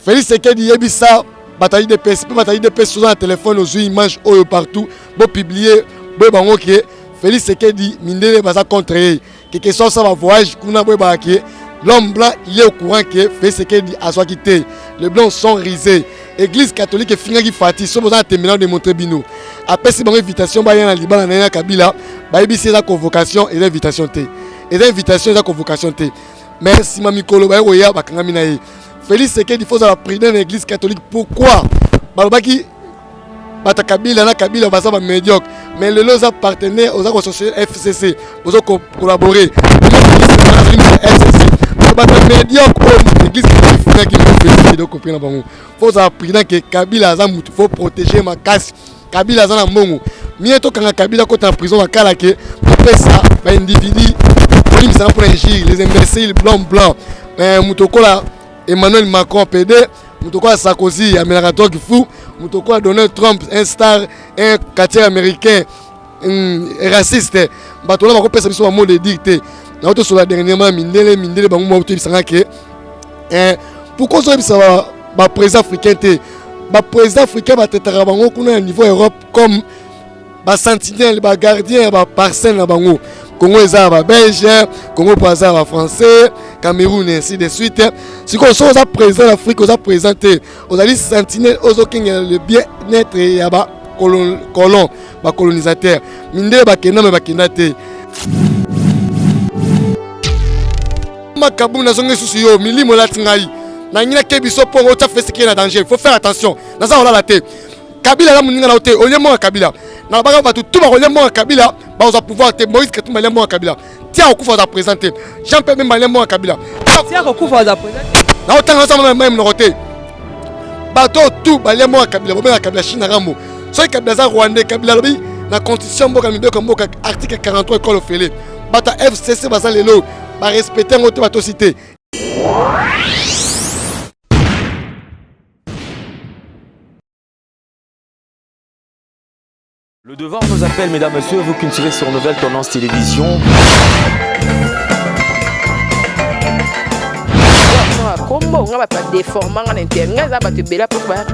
Félix Tshisekedi yebisa bato ya UDPS mpe bato ya UDPS oza na telefone ozwi image oyo partout bopublie boyeba yango ke Félix Tshisekedi mindele baza contre ye keke so asala voyage kuna boyebaka ke l'homme blanc il est au courant que Félix Tshisekedi azwaki te. Les blancs sont risés. Église catholique efingaki Fati soki boza na tembe na démontrer bino. Apesi bango invitation baya na libala na ye na Kabila, bayebisi eza convocation eza invitation te. Eza invitation eza convocation te. Mais nsima mikolo baye koya bakangami na ye. Félix Tshisekedi faut ozala prudent na église catholique. Pourquoi? Balobaki bato ya Kabila na Kabila baza ba médiocre, mais lelo oza partenaire, oza kosocier FCC, oza collaborer FCC, bato ya médiocre oyo église catholique efungaki Félix Tshisekedi okompre na bango. Faut ozala prudent ke Kabila aza mutu faut protéger makasi. Kabila aza na mbongo mie tokanga Kabila kota na prison bakala ke topesa ba individu bolimbisanga mpona injure les imbéciles blanc blanc. Moto okola Emmanuel Macron PD, moto okola Sarkozy amelaka drogue fou, moto okola Donald Trump un star, un quartier américain raciste. Bato wana bakopesa biso bamot de dire te. Nango tosola dernièrement mindele mindele bango moko toyebisanga ke pourquoi ozoyebisa baprésident africain te? Baprésident africain batetaka bango kuna na niveau Europe comme basentinelle, bagardien ya baparcelle na bango. Congo eza ya babelge, Congo mpo aza ya bafrançais, Cameroun, ainsi de suite. Sikoyo soki oza président d'Afrique, oza président te, ozali sentinelle, ozokengela le bien-être ya bacolon, bacolonisateur. Mindele bakenda me bakenda te. Makabu nazongi lisusu yo milimo elati ngai nangi nakebi biso mpo otya fesiki na danger. Faut faire attention, naza kolala te. Kabila aza moninga na yo te. Olie mbongo ya Kabila, nalobaka bato tu bakolia mbongo ya Kabila bakozwa pouvoir te. Moïse Katumbi alia mbongo ya Kabila tia kokufa aza président te. Jean Pierre Bemba alia mbongo ya Kabila tia kokufa aza président te. Naotanga osama mai monoko te. Bato oyo tu balia mbongo ya Kabila, bobenga Kabila Chine Rambo. Soki Kabila aza rwandais, Kabila alobi na constitution mboka, mibeko mboka, article 43 ekolo ofele. Bato ya FCC baza lelo barespecte yango te, batosi te. Le devoir nous appelle, mesdames, messieurs, vous qui nous suivez sur Nouvelle Tendance Télévision. Kombo nga bato badeforma nga na inter nga eza bato ebele apo ba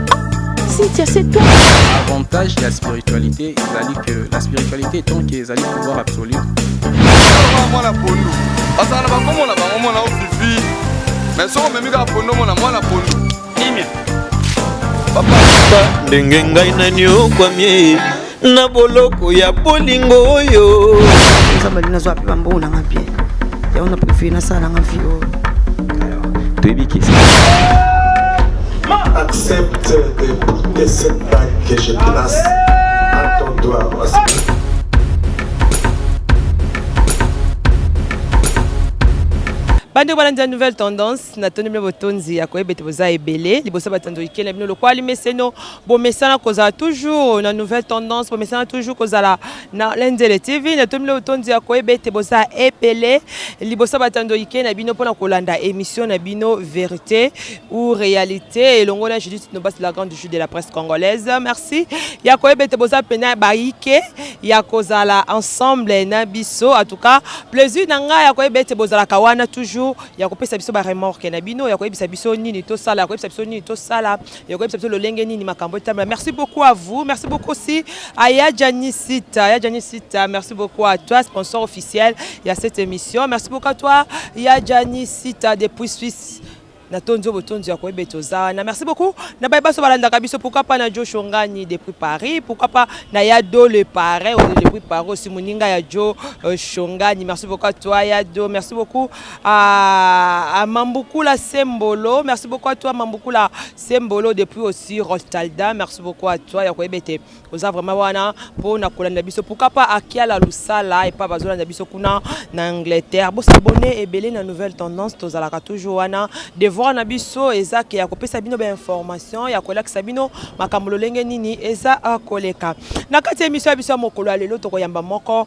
Cynthia, c'est toi. Avantage ya spiritualité ezali que la spiritualité étant que ezali pouvoir absolu. Mwana pondu bazala na bakombo na bango, mwana ofifi, mais soki omemi kaka pondu, omona mwana pondu kimia. Papa, ndenge ngai naniokwami na boloko ya bolingo oyo. Nzambe alingi nazwa mpe bambongo nanga bien, yango na préféré nasala nanga vie oyo. Toyebi ke Accepte de porter cette bague que je place à ton doigt. Bandeko balandi ya Nouvelle Tendance, natondi bino botondi ya koyeba ete boza ebele liboso batando ikele bino lokola limeseno. Bomesana kozala toujours na Nouvelle Tendance, bomesana toujours kozala na Lenzele TV. Natondi bino botondi ya koyeba ete boza ebele liboso batando ike na bino mpona kolanda émission na bino Vérité ou Réalité elongo na Judith Nobas, la grande juge de la presse congolaise. Merci ya koyeba ete boza pena bayike ya kozala ensemble na biso. En tout cas, plaisir na ngai ya koyeba ete bozalaka wana toujours ya kopesa biso baremorke na bino, ya koyebisa biso nini tosala, ya koyebisa biso nini tosala, ya koyebisa biso lolenge nini makambo etambola. Merci beaucoup à vous. Merci beaucoup aussi à Yadjani Sita. Yadjani Sita, merci beaucoup à toi, sponsor officiel ya cette émission. Merci beaucoup à toi, Yadjani Sita, depuis Suisse. Natondi oyo botondi ya koyeba ete oza wana. Merci beaucoup na baye baso balandaka biso. Pourquoi pas na Jo Shongani depuis Paris, pourquoi pas na Yado le Paris depuis Paris aussi, moninga ya Jo Shongani. Merci beaucoup à toi, Yado. Merci beaucoup à Mambukula Sembolo. Merci beaucoup à toi, Mambukula Sembolo, depuis aussi Rotterdam. Merci beaucoup à toi ya koyeba ete oza vraiment wana mpo na kolanda biso. Pourquoi pas Akiala Lusala epa bazolanda biso kuna na Angleterre. Bosabone ebele na Nouvelle Tendance, tozalaka toujours wana. Devoir na biso eza ke ya kopesa bino bainformation, ya kolakisa bino makambo lolenge nini eza koleka na kati ya émission ya biso ya mokolo ya lelo. Tokoyamba moko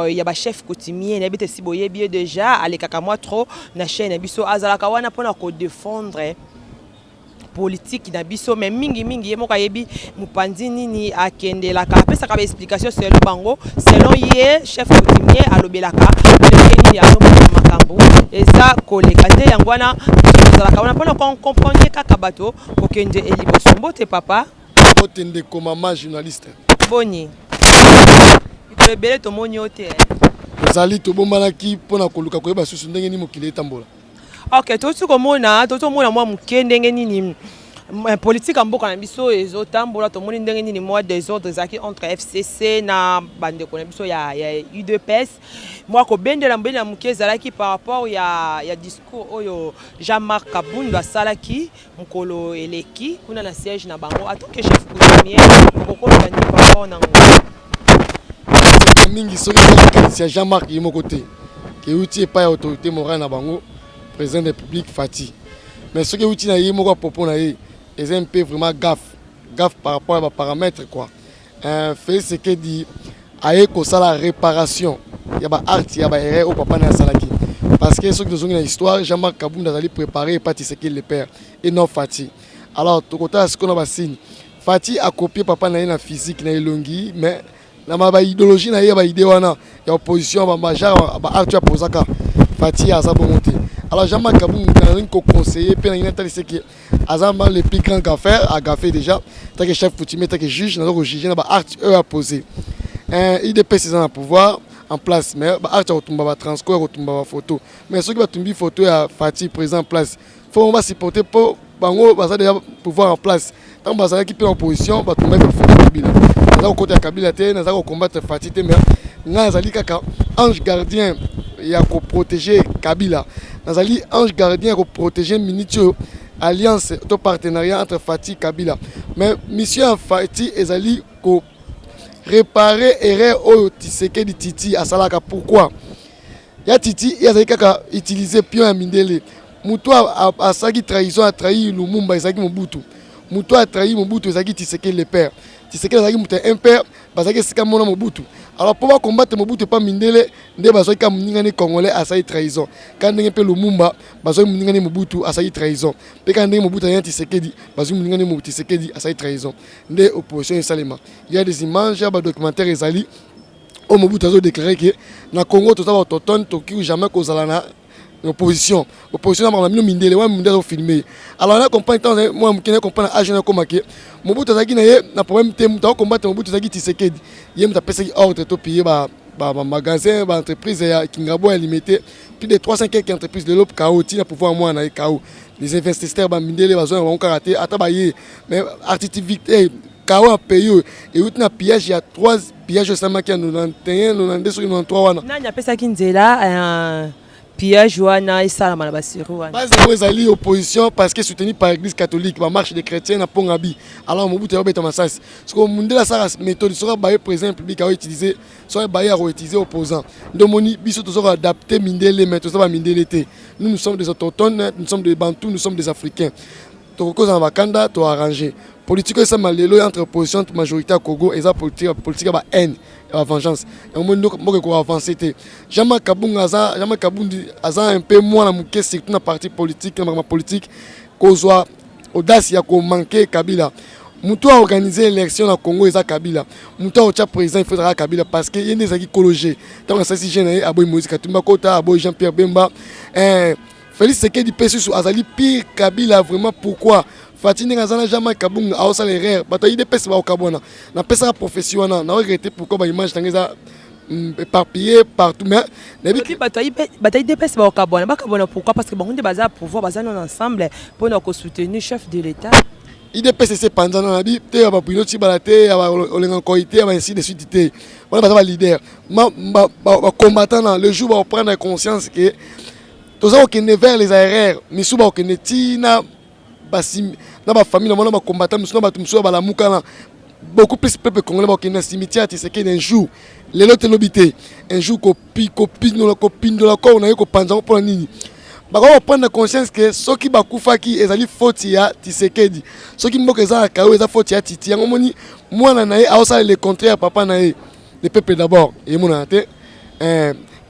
ya bachef coutumier. Nayebi te si boyebi ye déjà, alekaka mwa trop na chaîne na biso. Azalaka wana mpona kodefendre politique na biso, mais mingi mingi ye moko ayebi mopanzi nini akendelaka, apesaka baexplication selon bango, selon ye chef coutumier alobelaka ndenge nini azomona makambo eza koleka. Nde yango wana biso. Azalaka wana mpona kocomprendre kaka bato kokende liboso. Mbote, papa. Mbote, ndeko mama journaliste. Boni, mikolo ebele tomoni yo te. Tozali, tobombanaki mpona koluka koyeba susu ndenge nini mokili etambola. Ok, touti komona, touti komona mwa moke ndenge nini politique ya mboka na biso ezotambola. Tomoni ndenge nini mwa désordre ezalaki entre FCC na bandeko na biso ya UDPS. Mwa kobendela mbendela moke ezalaki par rapport ya discours oyo Jean-Marc Kabundu asalaki mokolo eleki kuna na siège na bango. En tant que chef coutumier, okokoloba nini par rapport nango? Mingi soki eza likanisi ya Jean-Marc ye moko te, euti epai ya autorité morale na bango, président de République Fatshi. Mais soki euti na ye moko, à propos na ye, eza un peu vraiment gaffe, gaffe par rapport ya baparamètre quoi. Félix Tshisekedi aye kosala réparation ya baacte, ya baerreur oyo papa na ye asalaki, parce que soki tozongi na histoire, Jean-Marc Kabund azali préparé epa Tshisekedi le père et non Fatshi. Alors tokotala sikoyo na basigne. Fatshi akopie papa na ye na physique, na elongi, mais na baidéologie na ye ya baidée wana ya opposition, bamajare, baacte oyo apozaka, Fatshi aza bongo te. Alors Jean-Marc Kabund, nalingi koconseiller mpe nalingi natalisa ke aza ma le plus grand gaffeur, agaffé déjà. Tant que chef coutumier, tant que juge, naza kojuge na baacte oyo aposé. UDPS eza na pouvoir en place, mais baacte ya kotumba batransco, ya kotumba bafoto, mais soki batumbi photo ya Fatshi président en place, faut basupporter mpo bango baza déjà pouvoir en place. Ntango bazalaki mpe na opposition, batumbaki bafoto Kabila. Naza kokota ya Kabila te, naza kocombattre Fatshi te, mais ngai nazali kaka ange gardien ya koprotéger Kabila, nazali ange gardien ya koprotéger minute oyo alliance to partenariat entre Fatshi, Kabila. Mais mission ya Fatshi ezali ko réparer erreur oyo Tshisekedi Titi asalaka. Pourquoi ya Titi? Ye azali kaka utiliser pion ya mindele. Moto asalaki trahison, atrahi Lumumba, ezalaki Mobutu. Moto atrahi Mobutu ezalaki Tshisekedi le père. Tshisekedi azalaki moto ya MPR, bazalaki esika mona Mobutu. Alors mpo bacombattre Mobutu epa mindele, nde bazwaki kaka moningani congolais asali trahison, kaka ndenge mpe Lumumba bazwaki moningani Mobutu asali trahison, mpe kaka ndenge Mobutu azali Tshisekedi, bazwi moningani Tshisekedi asali trahison, nde opposition esalema. Ya des images ya badocumentaire ezali oyo Mobutu azodéclare ke na Congo toza baautochtone, tokoki jamais kozala na opposition, opposition na makambo na bino mindele wana. Mindele azofilme. Alors na comprendre ntango mwana moke, na comprendre age na koma ke Mobutu azalaki na ye na problème te. Moto akokombattre Mobutu azalaki Tshisekedi. Ye moto apesaki ordre topille bamagasin, baentreprise ya Kingabwa, ya Limete, plus de 300 quelques entreprises. Lelo kao ntina pouvoir mwana na ye kao, les investisseurs bamindele bazwa na bango kaka te, ata baye. Mais activité kao ya pays oyo euti na pillage ya 3 pillage oyo esalamaki ya 91, 92, soki 93 wana. Nani apesaki nzela pillage wana esalama na basiri wana? Base yango ezali opposition, parce que soutenu par Église catholique, bamarche des chrétiens na Pont Gabi. Alors Mobutu ayobeta masasi. Soki mundele asalaka méthode, soki abaye président public, aoutiliser, soki abaye, akoutiliser opposant. Nde omoni biso toza koadapte mindele, mais toza bamindele te. Nous, nous sommes des autochtones, nous sommes des Bantous, nous sommes des Africains. Tokoki kozala na bakanda, toarrange politique oyo esalema lelo entre opposition, majorité ya Congo. Eza politique ya bahaine, ya bavengeance. Yango moni mboka ekoavance te. Jean-Marc Kabunga aza, Jean-Marc Kabundi aza un peu mwana moke, surtout na parti politique, na makambo politique, kozwa audace ya komanke Kabila. Moto aorganize élection na Congo eza Kabila. Moto aotya président, il faut ezalaka Kabila, parce que ye nde ezalaki kologe. Ntango asalisi je na ye, aboyi Moïse Katumbi akota, aboyi Jean Pierre Bemba. Félix Tshisekedi mpe susu azali pire Kabila vraiment. Pourquoi Fatshi ndenge aza na Jean-Marc Kabunga aosala erreur, bato ya UDPS bakokabwana? Napesaka prophétie wana, naoregretter pourquoi baimage ntango eza éparpillé partout, mais nayebi bato ya UDPS bakokabwana. Bakabwana pourquoi? Parce que bango nde baza pouvoir, baza nano ensemble mpona kosoutenir chef de l'État. UDPS ese epanzana na bi te, ya babruno Tshibala te, ya Olenga Nkoi te, ya bainsi de suite te. Wana baza baleader, bacombattant. Na le jour bakoprendre conscience ke toza kokende vers les erreurs, misu bakokende ntina na bafamille na mona bacombattant misu na bato mosusu ya balamuka na beaucoup plus peuple congolais, bakokende na cimetière Tshisekedi un jour. Lelo te, lobi te, un jour kopindola, kopindola corps na ye, kopanza ngo. Mpona nini? Bakoki koprendre conscience ke soki bakufaki, ezali faute ya Tshisekedi. Soki mboka eza na kao, eza faute ya Titi. Yango moni mwana na ye aosala le contraire ya papa na ye. Le peuple d'abord emonana te.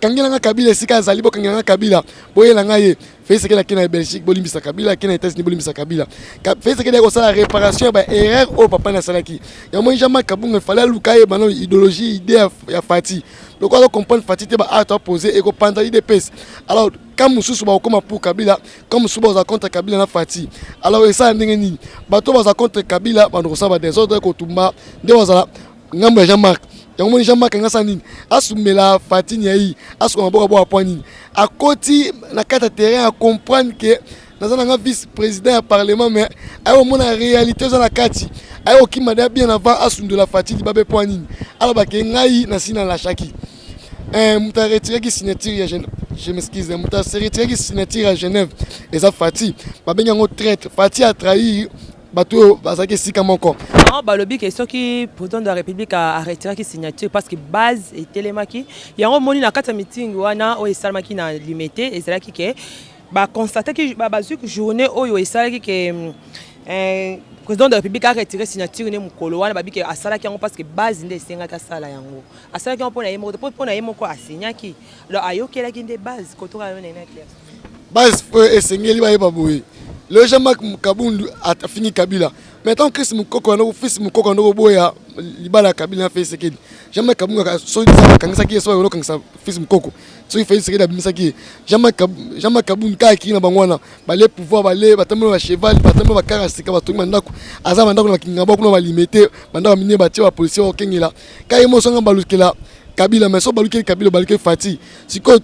Kangelanga Kabila esika azali, bokangelanga Kabila, boyelanga ye. Félix Tshisekedi ake na Belgique, bolimbisa Kabila. Ake na États-Unis, bolimbisa Kabila. Félix Tshisekedi akosala réparation ya baerreur oyo papa na asalaki. Yango moi, Jean-Marc Kabunga efale aluka yeba nano idéologie, idée ya Fatshi. Lokola azo comprendre Fatshi te, baacte apose ekopanza UDPS. Alors Camp mosusu bakokoma pour Kabila, camp mosusu bakozala contre Kabila na Fatshi. Alors esala ndenge nini? Bato bazala contre Kabila bando kosala ba desordre, kotumba, nde bazala ngambo ya Jean-Marc. Yango moni Jean-Marc anga asala nini? Asumela Fatshi nyai, asuka maboko aboya po nini? Akoti na kati ya terrain, a comprendre que naza nanga vice président ya parlement, mais aye komona réalité eza na kati, aye kokima deya bien avant asundola Fatshi libabe. Po nini? Alobake ngai nasi nalashaki. Moto aretiraki signature ya, je m'excuse, moto aretiraki signature ya Genève eza Fatshi. Babengi yango traître. Fatshi atrahir bato oyo bazalaki esika moko. Non, balobi ke soki président de la République aretiraki signature parce que base etelemaki. Yango omoni na kati ya meeting wana oyo esalamaki na Limete, ezalaki ke baconstataki, bazwi journée oyo esalaki ke président de la République aretire signature ne mokolo wana. Babi ke asalaki yango parce que base nde esengaki asala yango. Asalaki yango mpo na ye moko te, mpo na ye moko asignaki. Donc ayokelaki nde base kotoka yo nene clair. Base oyo esengeli bayeba boye: le Jean-Marc Kabundu afingi Kabila, mais tant Chris Mokoko yango, fils Mokoko yango, koboya libala ya Kabila na Félix Tshisekedi. Jean-Marc Kabundu, soki akangisaki ye, soki okangisa fils Mokoko, soki Félix Tshisekedi abimisaki ye, Jean-Marc Kabundu kaka akiki na bango wana, bale pouvoir, bale batambola bacheval, batambola bakara sika, batongi bandako, aza bandako na bakinga kuna, balimete bandako ya minene, batie bapolisier bakokengela kaka ye mosanga balukela Kabila. Mais so balukeli Kabila, balukeli Fatshi. Sikoyo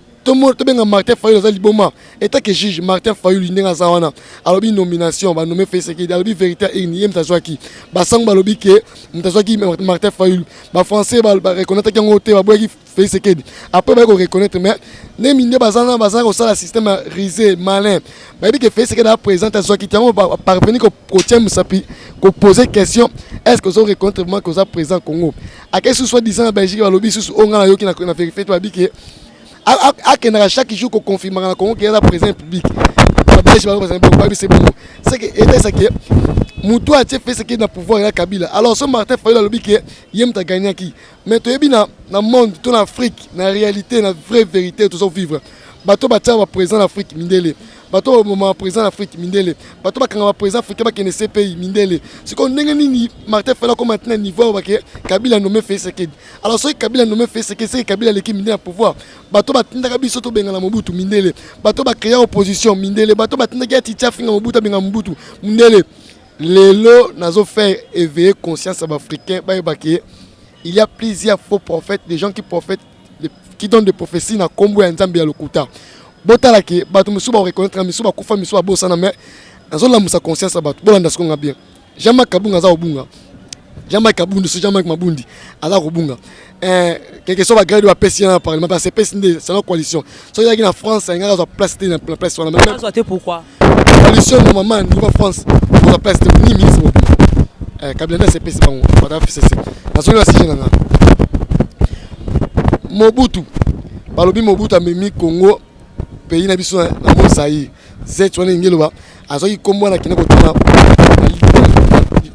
tobenga Martin Fayulu aza liboma. Etake juge Martin Fayulu, ndenge aza wana, alobi nomination banome Félix Tshisekedi, alobi vérité ya ye moto azwaki basango, balobi ke moto azwaki Martin Fayulu. Bafrançais bareconnaîtraki yango te, baboyaki Félix Tshisekedi. Après baye koreconnaître, mais nde minde baza na baza kosala système ya rusé malin. Bayebi ke Félix Tshisekedi aza azwaki te yango, parvenir kotia mosapi, kopose question: est ce que ozo reconnaître vraiment ke oza président Congo? Akei susu soi disant na Belgique, balobi susu oyo ngai nayoki na vérifie te, babi ke akendaka chaque jour koconfirmaka na Congo ke aza président public. Babelge babise bongo, c'est que etalisa ke motu atie Félix Tshisekedi na pouvoir ya Kabila. Alors so Martin Fayulu alobi ke ye moto agagnaki, mais toyebi na monde to na Afrique, na réalité, na vraie vérité tozovivre, bato batia baprésident na Afrique, mindele. Bato baboma baprésident na Afrique, mindele. Bato bakanga baprésident africain, bakende CPI, mindele. Sikoyo ndenge nini Martin Fayulu akoma ntina niveau oyo bake Kabila nommé Félix Tshisekedi? Alors soki Kabila nommé Félix Tshisekedi, soki Kabila aleki mindele na pouvoir, bato batindaka biso tobengana Mobutu, mindele. Bato bacréa opposition, mindele. Bato batindaki ya Titi afinga Mobutu, abenga Mobutu, mindele. Lelo nazo faire éveiller conscience ya baafricain, bayeba ke il y a plusieurs faux prophètes, des gens qui prophètent, qui donnent des prophéties na nkombo ya Nzambe ya lokuta. Botala ke bato mosusu bareconnaître, misusu bakufa, misusu babosana, mais nazolamusa conscience ya bato. Bolanda sikonga bien. Jean-Marc Kabunga aza kobunga. Jean-Marc Kabundu, so Jean-Marc Mabundi aza kobunga quelque soit bagrade bapesi ye na parlement, parce que epesi nde selon coalition. Soki ezalaki na France, alingaka azwa place te na place wana. Azwa te, pourquoi? Coalition, normalement niveau France ozwa place te, ni ministre mobima. Kabila nde asepesi bango, bato FCC. Nazongi na sujet na nga. Mobutu, balobi Mobutu amemi Congo, pays na biso, na mo Zaïre. Z wana elingi eloba azwaki nkombo wana, akende kotuna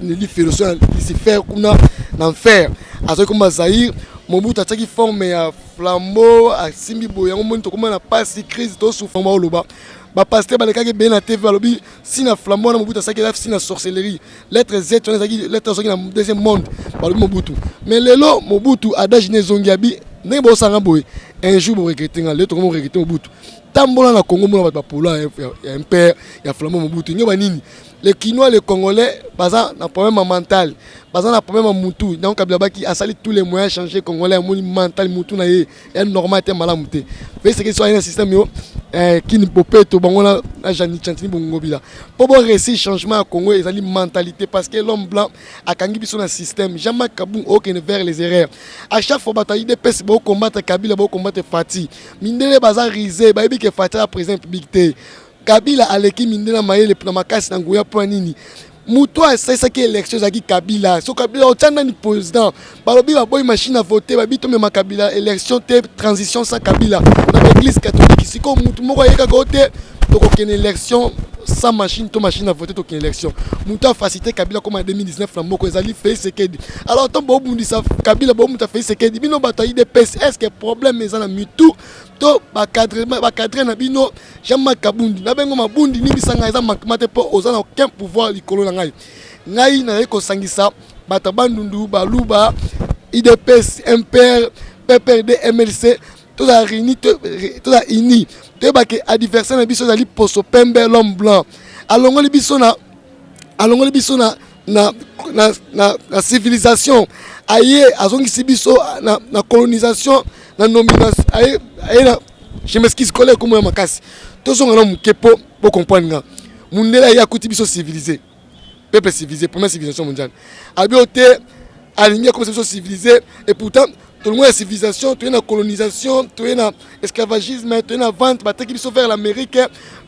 lifelo so na Lucifer kuna na enfer, azwaki nkombo ya Zaïre. Mobutu atiaki forme ya flambeau, asimbi boye yango. Moni tokóma na pasi, crise, tosouffre. Baoloba bapasteur balekaki ebele na TV, balobi si na flambeau wana Mobutu asalaki eza si na sorcellerie. Lettre Z wana ezalaki lettre azwaki na deuxième monde, balobi Mobutu. Mais lelo Mobutu adage ne ezongi, abi ndenge bosanga boye, un jour boregretter nga. Lelo tokoma koregretter Mobutu. Tambola na Congo, mona bato bapola ya impère ya flambeau Mobutu nge banini. Les Kinois, les Congolais baza na problème mental, baza na problème ya mutu. Donc Kabila baki asali tous les moyens changer Congolais, amoni mental mutu na ye ya normal te, malamu te. Félix so aye na système yo kini bopeto bango na Jeanine Chantini Bongobila mpo bo réussir changement ya Congo ezali mentalité, parce que l'homme blanc akangi biso na système. Jean-Marc Kabund okende vers les erreurs à chaque fois. Bato ya UDPS bocombattre Kabila, bocombattre Fatshi. Mindele baza rusé, bayebi ke Fatshi aza président public te. Kabila aleki mindele na mayele, na makasi, na nguya. Mpo nini? Moto asalisaki élection ezalaki Kabila. So Kabila otya nani président? Balobi baboyi machine à voter, babi tomema Kabila élection te, transition sans Kabila na baéglise catholique. Sikoyo motu moko ayekaka o te, tokokende élection sans machine to machine à voter, tokende élection. Moto afacilité Kabila koma 2019 na moko ezali Félix Tshisekedi. Alors ntango bobundisa Kabila, bomuta Félix Tshisekedi, bino bato ya UDPS, est ce que problème eza na mitu to bacadre na bino? Jean-Marc Kabundi, nabengo Mabundi, limbisa ngai, eza manquement te mpo oza na aucun pouvoir likolo na ngai. Ngai nazali kosangisa bato ya Bandundu, Baluba, UDPS, MPR, PPRD, MLC. Tozala réuni, tozala uni, toyeba ke adversaire na biso ezali poso pembe, l'homme blanc. Alongoli biso na, alongoli biso na civilisation, aye azongisi biso na colonisation, na nomination, aye na, je m'excuse, collègue, komo ya makasi. Tozonga na moke mpo bocomprendre nga. Mundele aye, akuti biso civilisé, peuple civilisé, première civilisation mondiale. Abi o te, alingi akomisa biso civilisé, et pourtant tolongo ya civilisation, toye na colonisation, toye na esclavagisme, toye na vente. Bateki biso vers l'Amérique,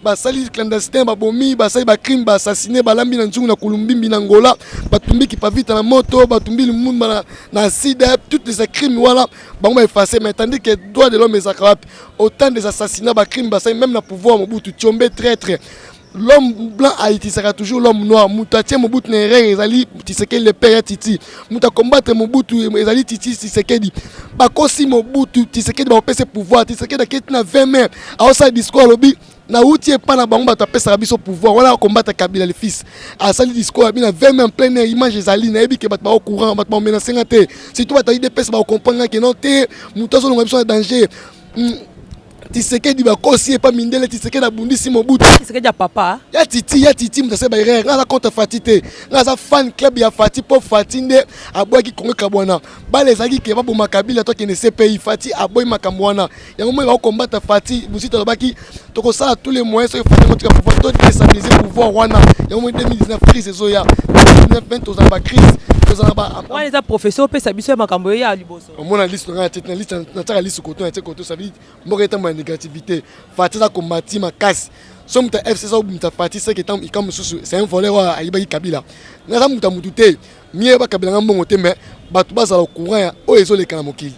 basali clandestin, babomi, basali bacrime, baassassine, balambi na nzungu na Kulumbimbi na Ngola, batumbi Kipavita na moto, batumbi Lumumba na acide. Toutes les crimes wana bango baefface. Mais tandis que droit de l'homme ezalaka wapi? Autant des assassinats, bacrime basali même na pouvoir Mobutu, Tshombe traître. L'homme blanc autilisaka toujours l'homme noir. Moto atie Mobutu na erreur ezali Tshisekedi, le père ya Titi. Moto acombattre Mobutu ezali Titi Tshisekedi. Bakosi Mobutu, Tshisekedi bakopesa pouvoir. Tshisekedi aketi na 20 mai, aosala discours, alobi: nauti epa na bango, bato apesaka biso pouvoir wana. Akombata Kabila le fils, asali discours abi na 20 mai en plein air. Image ezali, nayebi ke bato bao courant, bato baomenace nga te, surtout bato ya UDPS bakocomprendre ke non te, moto azolonga biso na danger. Tisekedi bakosi epa mindele, Tisekedi abundisi Mobutu. Tshisekedi ya papa. Ya Titi, ya Titi, moto asali baerreur. Nga aza contre Fati te, nga aza fan club ya Fati, mpo Fati nde abwaki Kongo kabwana. Bala ezalaki ke baboma Kabila to akende CPI. Fati aboyi makambo wana, yango moi bakokombata Fati. Mosusu alobaki tokosala tous les moyens soki Fati yango tika pouvoir, to déstabiliser pouvoir wana. Yango moi 2019 crise ezoya, 2019 tozala bacrise, tozala ba Wana eza professeur opesa biso ya makambo ya liboso. Omona liste ngai na liste, natiaka liste koto, natie koto. Ça veut dire mboka etambo ya négativité. Fati aza kombati makasi. So moto ya FCC obimisa Fati, seke ika mosusu, c'est un voleur oyo ayibaki Kabila. Nga aza moto ya motu te, mie bakabelanga mbongo te, mais bato bazala courant ya oyo ezoleka na mokili.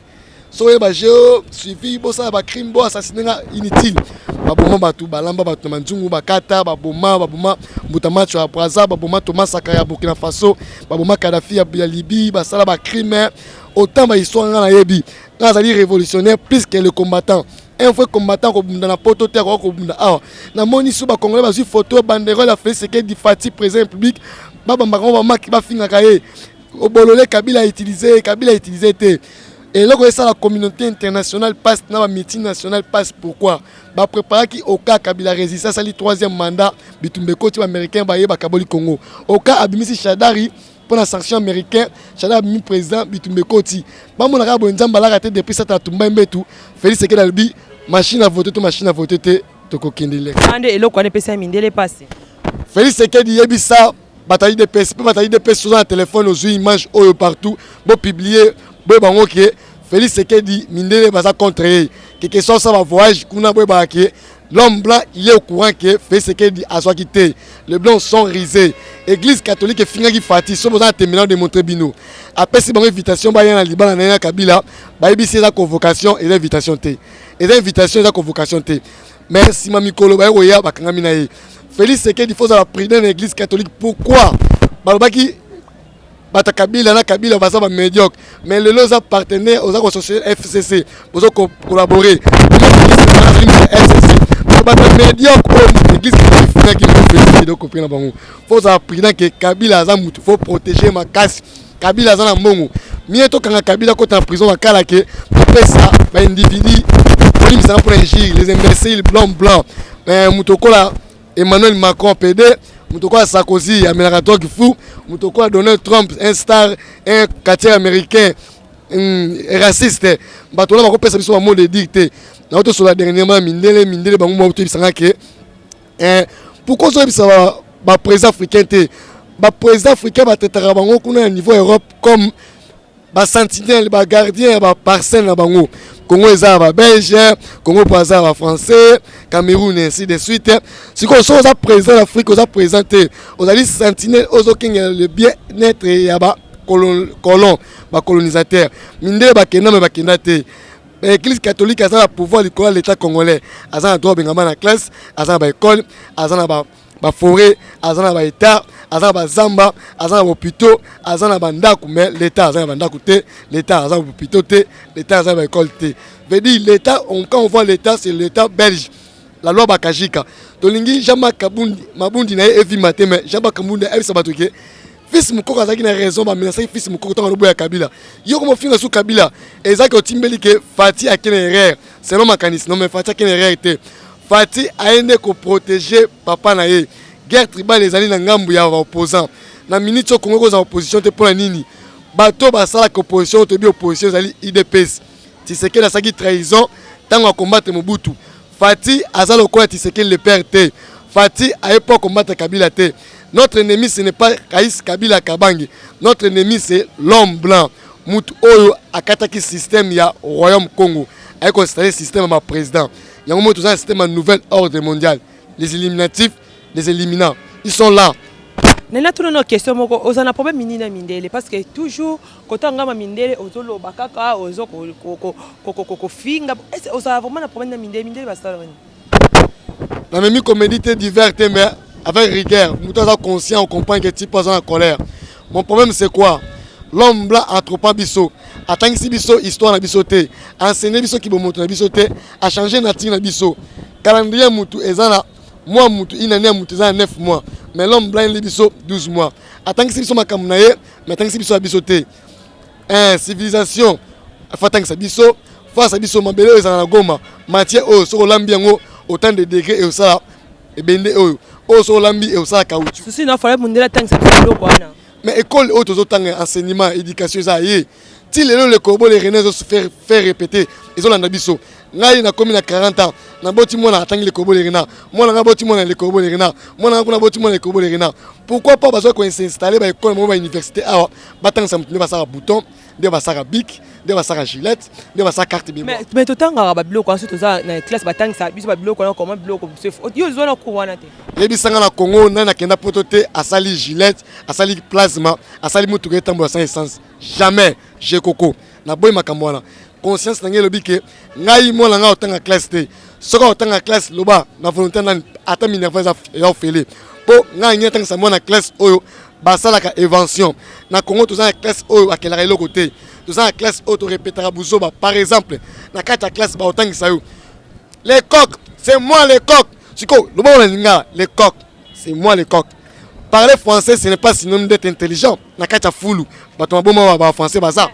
So oyeba geo suivi, bosala bacrime, bo assassine nga inutile. Baboma bato, balamba bato na manzungu, bakata, baboma, baboma mbuta macho ya Braza, baboma Thomas Sankara ya Burkina Faso, baboma Kadafi ya Libye, basala bacrime. Autant bahistoire nga nayebi. Nga azali révolutionnaire plus que le combattant. Un vrai combattant kobunda na poto te, akoka kobunda awa. Namoni so bacongolais bazwi photo, banderole ya Félix Tshisekedi Fati, président République, babambaka ngo, bamaki, bafingaka ye obolole. Kabila utilise, Kabila utilise te. Eloko esala communauté internationale passe na bameeting national passe. Pourquoi bapréparaki oka Kabila résiste, asali troisième mandat, bitumba ekoti, baaméricain bayebaka boli Congo, oka abimisi Shadari mpo na sanction américain. Shadari abimi président, bitumba ekoti. Bamonaka boye, Nzambe alaka te. Depuis sata atumba mbetu, Félix Tshisekedi alobi machine à voter to machine à voter te, tokokende leka. Wana nde eloko wana epesa ya mindele mpasi. Félix Tshisekedi yebisa bato ya UDPS, mpe bato ya UDPS oza na telefone, ozwi image oyo partout, bopublie, boyeba bango ke Félix Tshisekedi, mindele baza contre ye. Keke so osala bavoyage kuna, boyebaka ke l'homme blanc, il est au courant ke Félix Tshisekedi azwaki te. Les blancs sont rusés. Église catholique efingaki Fati. So boza na temela, démontre bino, apesi bango invitation, baya na libala na ye na Kabila. Bayebisi eza convocation, eza invitation te, eza invitation, eza convocation te. Mais nsima mikolo baye koya, bakangami na ye. Félix Tshisekedi, faut ozala prudent na église catholique. Pourquoi balobaki bato ya Kabila na Kabila baza bamédiocre, mais lelo oza partenaire, oza kosocial FCC, boza collaborer FCC, bato ya médiocre oyo église catholique efingaki. Félix na bango, faut ozala prudent ke Kabila aza mutu faut protéger makasi. Kabila aza na mbongo, mie tokanga Kabila kota na prison bakala ke topesa baindividu bolimbisanga mpona injure, les imbéciles blanc blanc. Moto okola Emmanuel Macron PD, moto okola Sarkozy amelaka drogue fou, moto okola Donald Trump, un star, un quartier américain raciste. Bato wana bakopesa biso bamot de dire te. Nao tosola dernièrement mindele, mindele bango moko toyebisanga ke pourquoi ozoyebisa baprésident africain te? Baprésident africain batraitaka bango kuna na niveau Europe comme basentinelle, bagardien ya baparcelle na bango. Congo eza ya babelge, Congo mpo aza ya bafrançais, Cameroun, ainsi de suite. Sikoyo soki oza président d'Afrique, oza président te, ozali sentinelle, ozokengela le bien être ya bacolon, bacolonisateur. Mindele bakenda, me bakenda te. Église catholique aza na pouvoir likolo ya l'état congolais, aza na droit obengama na classe, aza na baécole, aza na baforêt, aza na baétat, aza na bazamba, aza na bahôpitaux, aza na bandako. Mais l'état aza na bandako te, l'état aza na bahôpitaux te, l'état aza na baécole te. Veut dire l'état, quand on voit l'état, c'est l'état belge. La loi Bakajika, tolingi Jean-Marc Kabundi mabundi na ye evima te, mais Jean-Marc Kabundi ayebisa bato ke Fils Mukoko azalaki na raison, bamenasaki Fils Mukoko ntango aloboya Kabila. Yo komofinga su Kabila, ezalaki otimbeli ke Fati ake na erreur selon makanisi. Non, mais Fati ake na erreur te. Fati aye nde koprotéger papa na ye. Guerre tribale ezali na ngambu ya baopposant. Na minute oyo, Kongo kozala opposition te. Mpo na nini? Bato basalaka opposition, toyebi opposition ezali UDPS. Tshisekedi asalaki trahison ntango akombattre Mobutu. Fati aza lokola Tshisekedi le père te. Fati aye mpo akombattre Kabila te. Notre ennemi, ce n'est pas Raïs Kabila Kabange. Notre ennemi, c'est l'homme blanc, mutu oyo akataki système ya royaume Congo, aye koinstaller système ya baprésident. Yango moi toza na système ya nouvel ordre mondial. Les éliminatifs, les éliminants, ils sont là. Nena, tuna na question moko: oza na problème nini na mindele? Parce que toujours kotanga ma mindele, ozoloba kaka, ozo kofinga. Ozala vraiment na problème na mindele? Mindele basala nini? Namemi comédie te, divers te, mais avec rigueur. Moto aza conscient, on comprend que type aza na colère. Mon problème, c'est quoi? L'homme blanc atropa biso, atangisi biso histoire na biso te, enseigné biso kibomoto na biso te, achange nature na biso. Calendrier mutu eza na mwa mutu, une année ya mutu eza na 9 mois, mais l'homme blanc eli biso 12 mois. Atangisi biso makambo na ye, mais atangisi biso ya biso te. Civilisation afa atangisa biso, face biso mabele oyo ezala na Goma, matière oyo soki olambi yango autant de degré eosala ebende oyo, oyo soki olambi eosala caoutchouc. Susi na fala mundele atangisa biso biloko wana. Mais école oyo tozotanga, enseignement, éducation eza ye ti lelo. Le corbeau, le renard ezo faire répéter, ezolanda biso. Ngai nakomi na 40 ans, naboti mwana atangi le corbeau, le renard. Mwana ngai aboti mwana le corbeau, le renard. Mwana ngai kuna aboti mwana le corbeau, le renard. Pourquoi pas bazwa koinstaller baécole moko, bauniversité awa, batangisa motu nde basalaka bouton, nde basalaka bic, nde basalaka Gillette, nde basalaka carte mémoire? Mais totangaka babiloko wana. So toza na classe, batangisa biso babiloko wana. Comment biloko yo ozwa na cours wana te? Yebisanga, na Congo nani akenda poto te, asali Gillette, asali plasma, asali motuka etambola sans essence? Jamais. Jekoko naboyi makambo wana. Conscience na ngai elobi ke ngai mwana ngai otanga classe te. Soki otanga classe, loba na volonté nani, ata minerval eza ofele. Mpo ngai ngai atangisa mwana classe oyo basalaka invention. Na Congo toza na classe oyo bakelaka eloko te. Toza na classe oyo torepetaka buzoba. Par exemple, na kati ya classe baotangisa yo "le coq, c'est moi le coq". Sikoyo loba na lingala: "Le coq, c'est moi le coq". Parler français, ce n'est pas synonyme d'être intelligent. Na kati ya fulu, bato maboma ba français baza.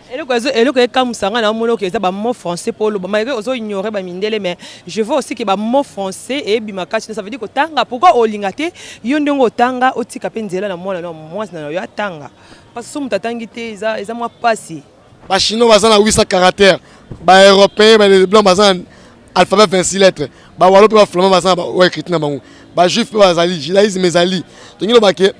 Eloko ekamwisa nga na omoni oke eza bamot français mpo oloba malgré ozo ignore bamindele, mais je vois aussi ke bamot français eyebima kati. Ça veut dire kotanga, pourquoi olinga te yo ndenge otanga, otika mpe nzela na mwana na mwasi na yo atanga? Parce que so moto atangi te, eza mwa mpasi. Bachinois baza na 800 caractère, baeuropéen, baleblanc baza na alphabet 26 lettres, bawalo mpe baflamand baza na oyo écriture na bango, bajuif mpe bazali, judaïsme ezali. Tongi loba ke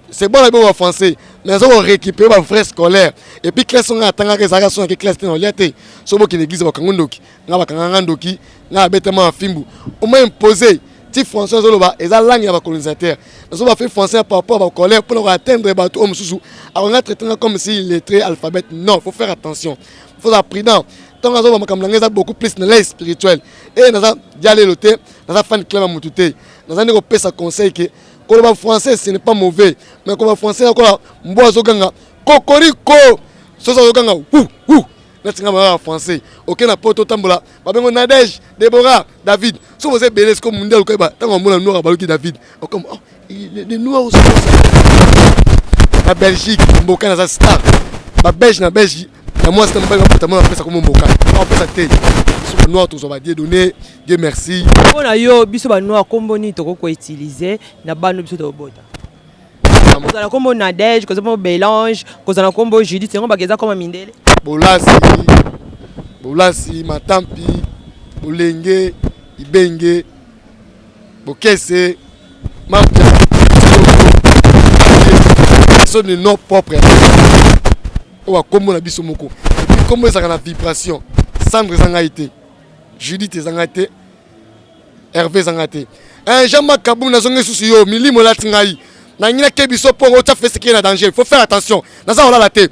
c'est bon na biso bafrançais, mais aza korécupérer bafrais scolaire. Et puis classe nga atangaka ezalaka so nake classe te, na olia te. So bokende église, bakango ndoki. Nga bakanga nga ndoki, nga abetama mafimbu. Oma imposé ti français azoloba eza langue ya bacolonisateur. Nazo bafe français par rapport à bacolère mpona koatteindre bato oyo mosusu akonga traité nga comme si illettré, alphabète. Non, faut faire attention, faut être prudent. Ntango azoba makambo na ngai eza beaucoup plus na l'œil spirituel e naza dialelo te, naza fan club ya motu te. Naza nde kopesa conseil ke koloba français, ce n'est pas mauvais, mais koloba français akola mbwa azoganga kokoriko, soso azoganga wu wu neti nga baa français. Oke na poto, otambola, babengo Nadege, Debora, David. So boza ebele. Siko munde aluka ntango amona noir, abaluki David. Okoma oh, les noirs aussi na Belgique. Mboka naza star, babelge na Belge ya mwasi na mobali bapota mona bapesa komo mboka, bapesa te. Biso banoir tozwa ba Dieu donné, Dieu merci. Mpo na yo, biso banoir, nkombo nini tokoki koutiliser na bano biso tobota? Kozala nkombo Nadege, kozala nkombo Belange, kozala nkombo Judith, yango baka eza koma mindele. Bolasi, Bolasi, Matampi, Bolenge, Ibenge, Bokese, Mapia, so de nom propre oyo bakombo na biso moko. Et puis kombo ezalaka na vibration. Sandre eza ngai te, Judith eza ngai te, Hervé eza ngai te. Jean-Marc Kabund, nazongi lisusu yo. Milimo elati ngai, nangi nakebi biso mpo otya feseke na danger. Faut faire attention. Naza kolala te.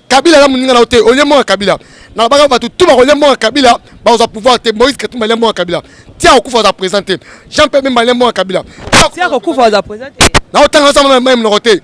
Kabila aza moninga na yo te. Olie mbongo ya Kabila, nalobaka bato tu bakolia mbongo ya Kabila, bakozwa pouvoir te. Moïse Katumbi alia mbongo ya Kabila, tia kokufa, aza président te. Jean Pierre Bemba alia mbongo ya Kabila. Tia kokufa, aza président te. Naotanga osama mai monoko te.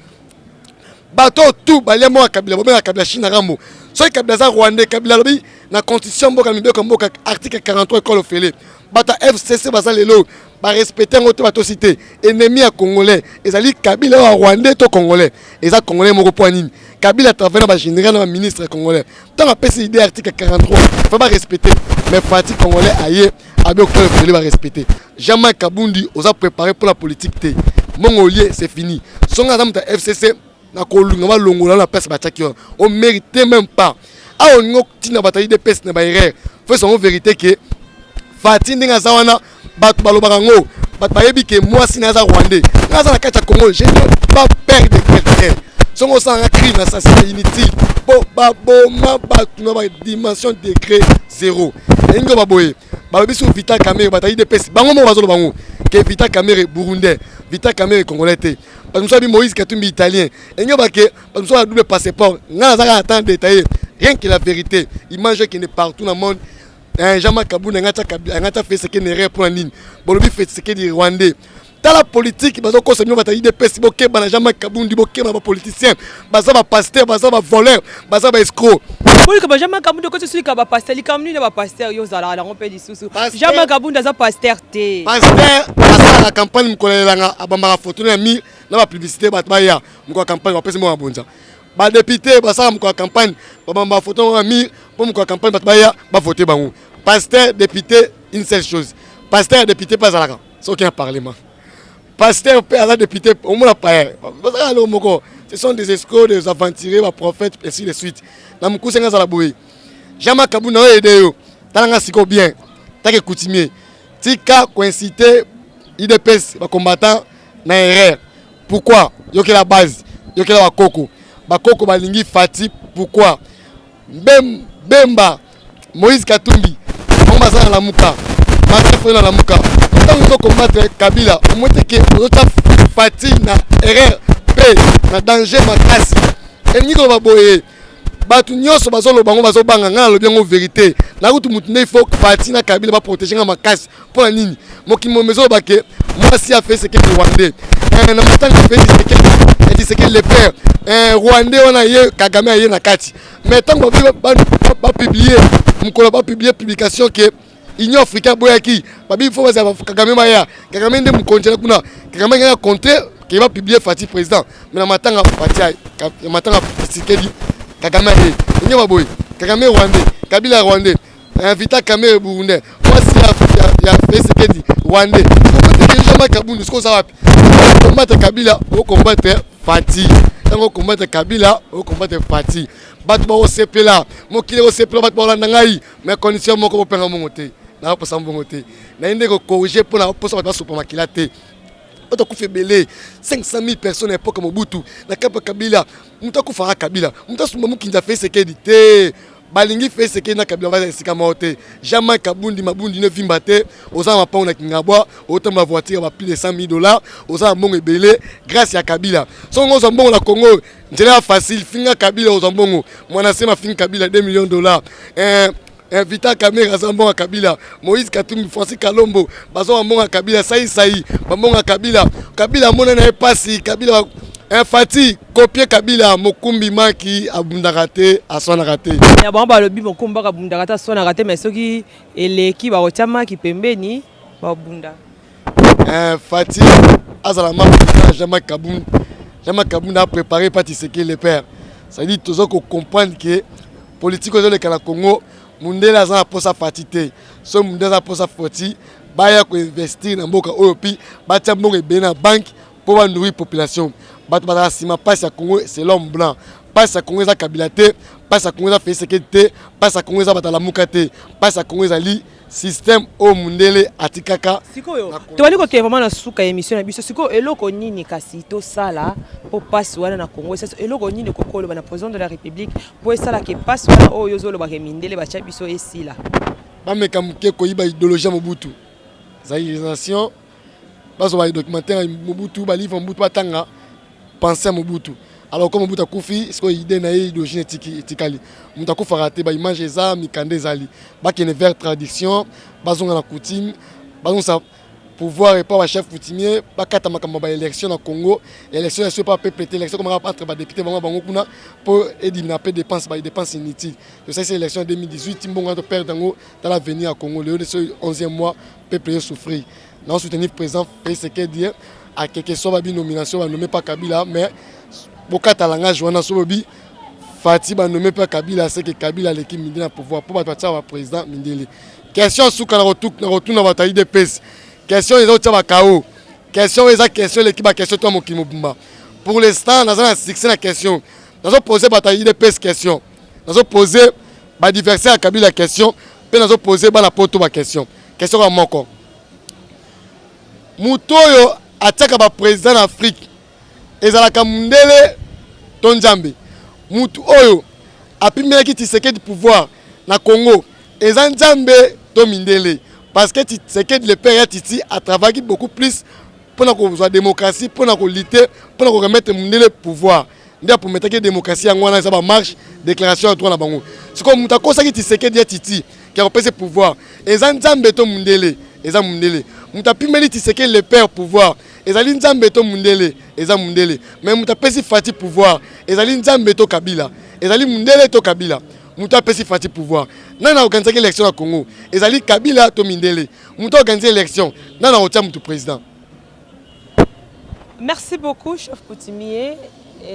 Bato oyo tu balia mbongo ya Kabila, bobenga Kabila Chine Rambo. Soki Kabila aza rwandais, Kabila alobi na constitution mboka, mibeko mboka, article 43, ekole ofele. Bato ya FCC baza lelo barespecte yango te, batosi te. Ennemi ya congolais ezali Kabila oyo ya rwandais to congolais, eza congolais moko. Mpo nini Kabila travaille na bagénéral na baministre congolais? Ntango apesi idée article 43, faut barespecte. Mais parti congolais aye abi okotala ebele barespecte. Jean-Marc Kabundi, oza préparé pour la politique te. Mbongo olie, c'est fini. Songo aza moto ya FCC, na kolinga balongola na place batiaki wana, o mérite même pas. Awa olingi otinda bato ya UDPS na baerreur. Faut sango vérité ke Fati ndenge aza wana, bato balobaka yango, bato bayebi ke mwasi na aza rwandais. Nga aza na kati ya Congo, je n'ai pas peur de quelqu'un. Songo osalanga crime, assassinat inutile, mpo baboma bato na badimension degré zéro. Elingi baboye balobi so Vital Kamerhe, bato ya UDPS bango moko bazoloba yango ke Vital Kamerhe burundais, Vital Kamerhe congolais te. Bato mosusu abi Moïse Katumbi italien. Elingi bake bato mosusu ya double passeport. Nga naza kaka na temps détaillé, rien que la vérité. Image ekende partout na monde. Jean-Marc Kabund anga tia Félix Tshisekedi na erreur. Mpona nini bolobi Félix Tshisekedi rwandais? Tala politique bazokosa bino, bato ya UDPS. Bokeba na Jean-Marc Kabundi, bokeba na bapoliticien, baza bapasteur, baza bavoleur, baza baescroc. Bolika ba Jean-Marc Kabund okoti soki bapasteur, likambo nini na bapasteur? Yo ozalaka nango mpe lisusu. Jean-Marc Kabund aza pasteur te. Pasteur asalaka campagne, mokolo elanga abambaka photo ya mur na bapublicité, bato baya mokolo ya campagne, bapesi mbongo ya bonza. Badéputé basala mokolo ya campagne, babamba photo ya mur mpo mokolo ya campagne bato baya bavote bango. Pasteur, député, une seule chose. Pasteur ya député mpe azalaka soki na parlement, pasteur mpe aza député. Omona paye bazalaka eloko moko. Ce sont des escrocs, des aventuriers, baprophètes, ainsi de suite. Na mokuse, nga azala boye: Jean-Marc Kabund, oyo aide yo, talanga sikoyo bien, take coutumier, tika koincite UDPS bacombattant na erreur. Pourquoi? Yokela base, yokela bakoko. Bakoko balingi Fati. Pourquoi Bemba, Moïse Katumbi, bango baza na Lamuka, Martin Fayulu na Lamuka? Ntango ozokombattre Kabila, omoi te ke ozotya Fati na erreur mpe na danger makasi. Elingi koloba boye, bato nyonso bazoloba yango, bazobanga. Ngai nalobi yango vérité. Nakutu mutu nde il faut Fati na Kabila baprotege nga makasi. Mpo na nini? Mokili momo ezoloba ke mwasi ya Félix Tshisekedi rwandais, na matanga Félix Tshisekedi, Tshisekedi le père, rwandais wana ye Kagame aye na kati. Mais ntango bapublie, mokolo bapublie publication ke Union africaine boyaki, babi fo bazala Kagame baya. Kagame nde mokonzi na kuna. Kagame ngaka contre ke bapublie Fati président, mais na matanga Fati, na matanga Tshisekedi, Kagame aye. Ndenge baboye Kagame rwandais, Kabila rwandais, Vital Kamerhe burundais, mwasi ya Tshisekedi rwandais. Okotekeli Jean-Marc Kabund sikoyo oza wapi? Combattre Kabila, okombattre Fati. Ntango okombattre Kabila, okombattre Fati, bato bakosepela, mokili ekosepela, bato bakolanda ngai. Mais condition moko: bopenga mbongo te, nakoposa mbongo te. Naye nde kocorrige mpona posa bato basopa makila te. Bato akufa ebele, 500 000 personnes na époque Mobutu, na kapa Kabila. Moto akufaka Kabila, moto asumba mokinzi ya Tshisekedi te. Balingi Tshisekedi na Kabila baza esika moko te. Jean-Marc Kabundi, mabundi no evimba te. Oza na mapango na Kingabwa, otambola voiture ya ba plus de 100 000 $, oza na mbongo ebele grâce ya Kabila. Songo ozwa mbongo na Congo, nzela ya facile: finga Kabila, ozwa mbongo. Mwana sema finga Kabila, 2 millions dollars. Vital Kamerhe aza mbongo ya Kabila, Moïse Katumbi, Francis Kalombo bazwa mbongo ya Kabila, Saisai bambongo ya Kabila. Kabila amona na ye pasi. Kabila, Fati kopie Kabila, mokumbi maki abundaka te, aswanaka te. Ya bango balobi mokumbi abundaka te, aswanaka te, mais soki eleki, bakotia maki pembeni, babunda. Fati azala ma président Jean-Marc Kabund. Jean-Marc Kabund a préparé pas Tshisekedi le père. Ça dit toza comprendre que politique ezoleka na Congo, mundele aza na posa Fati te. So mundele aza na posa Fati, baya koinvestir na mboka oyo, mpi batia mbongo ebele na banque mpo banourrir population. Bato bazala nsima mpasi ya Congo, c'est l'homme blanc. Mpasi ya Congo eza Kabila te, mpasi ya Congo eza Félix Tshisekedi te, mpasi ya Congo eza bato alamuka te. Mpasi ya Congo ezali système oyo mundele atikaka. Sikoyo tobandi kokende vraiment na suka ya émission na biso. Sikoyo eloko nini kasi tosala mpo mpasi wana na Congo esasa? Eloko nini ekoki koloba na président de la République mpo esalaka mpasi wana oyo ozolobaka mindele batya biso esila? Bameka moke koyiba idéologie ya Mobutu, zaïrisation. Bazwa badocumentaire ya Mobutu, balivre Mobutu, batanga pensée ya Mobutu. Alors comme Mobutu akufi, sikoyo idée na ye, idéologie etikali. Moto akufaka te, baimage eza, mikanda ezali. Bakende vers tradition, bazonga na coutume, bazongisa pouvoir epa bachef coutumier, bakata makambo ya baélection na Congo. Élection ya so epa peuple te, élection komaka entre badéputé bango bango kuna mpo edimina mpe dépense, badépense inutile. Tosalisi élection ya 2018, mbongo wana toperdre yango. Tala avenir ya Congo lelo, so 11e mois. Peuple ezo souffrir. Nao soutenir président Félix Tshisekedi à quelque soit ba nomination ba nommé pas Kabila, mais bokata langage wana so bobi Fati ba nommé pas Kabila, c'est que Kabila aleki mindele na pouvoir po bato batia ba président mindele. Question suka na kotuna bato ya UDPS, question eza kotia ba KO, question eza question eleki ba question to ya mokili mobimba. Pour l'instant naza na succès na question nazo poser bato ya UDPS, question nazo poser ba adversaire ya Kabila question, mpe nazo poser bana poto ba question. Question kaka moko: moto oyo atiaka ba président na Afrique ezalaka mundele to Nzambe? Mutu oyo apimelaki Tshisekedi pouvoir na Congo eza Nzambe to mindele? Parce que Tshisekedi le père ya Titi atravaillaki beaucoup plus mpona kozwa démocratie, mpona kolutter, mpona koremettre mundele pouvoir. Nde aprometaki démocratie, yango wana eza bamarche, déclaration ya droit na bango. Sikoyo moto akosaki Tshisekedi ya Titi ke akopesa pouvoir eza Nzambe to mundele? Eza mundele. Moto apimeli Tshisekedi le père pouvoir ezali Nzambe to mundele? Eza mundele. Mais moto apesi Fati pouvoir ezali Nzambe to Kabila? Ezali mundele to Kabila? Moto apesi Fati pouvoir, nani aorganisaki élection na Congo? Ezali Kabila to mindele? Moto aorganize élection, nani akotia moto président? Merci beaucoup, chef coutumier.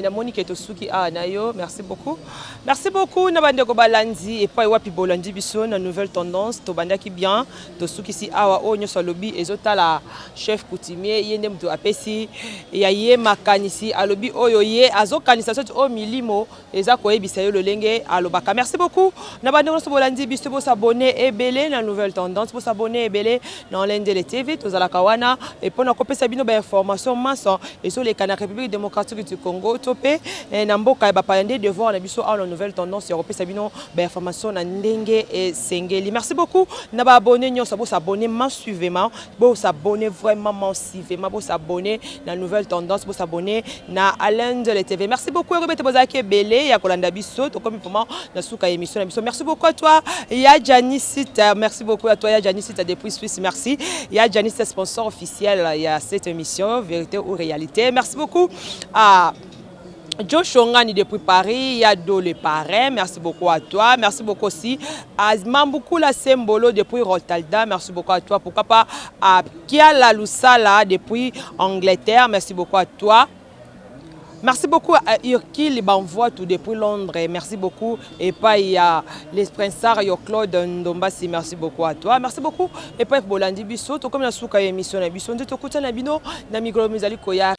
Namoni ke tosuki awa na yo. Merci beaucoup, merci beaucoup na bandeko balandi epai wapi bolandi biso na Nouvelle Tendance. Tobandaki bien, tosukisi awa. Oyo nyonso alobi ezotala chef coutumier, ye nde moto apesi ya ye makanisi, alobi oyo ye azokanisa, soki oyo milimo eza koyebisa yo lolenge alobaka. Merci beaucoup na bandeko nyonso bolandi biso. Bos'abonner ebele na Nouvelle Tendance, bos'abonner ebele na Olendele TV. Tozalaka wana mpona kopesa bino bainformation maso ezoleka na République démocratique du Congo to mpe na mboka ya bapaya. Nde devoir na biso awa na Nouvelle Tendance ya kopesa bino bainformation na ndenge esengeli. Merci beaucoup na baabonnés nyonso. Bos'abonner massivement, bos'abonner vraiment massivement, bos'abonner na Nouvelle Tendance, bos'abonner na Alendele TV. Merci beaucoup. Ekobi ete bozalaki ebele ya kolanda biso. Tokomi vraiment na suka ya émission na biso. Merci beaucoup à toi, ya Janicita. Merci beaucoup à toi, ya Janicita, depuis Suisse. Merci, ya Janicita, sponsor officiel ya cette émission Vérité ou Réalité. Merci beaucoup à Joe Shongani depuis Paris, Yado le parrain, merci beaucoup à toi. Merci beaucoup aussi à Mambukula Sembolo depuis Rotterdam, merci beaucoup à toi. Pourquoi pas à Kiala Lusala depuis Angleterre, merci beaucoup à toi. Merci beaucoup à Irki Banvoie tout depuis Londres. Merci beaucoup. Et pas il y a les princes Claude Ndombasi. Merci beaucoup à toi. Merci beaucoup. Et pas Bolandi biso. Tout comme la souka émission na biso. Nde tokutana bino na mikolo mizali koya.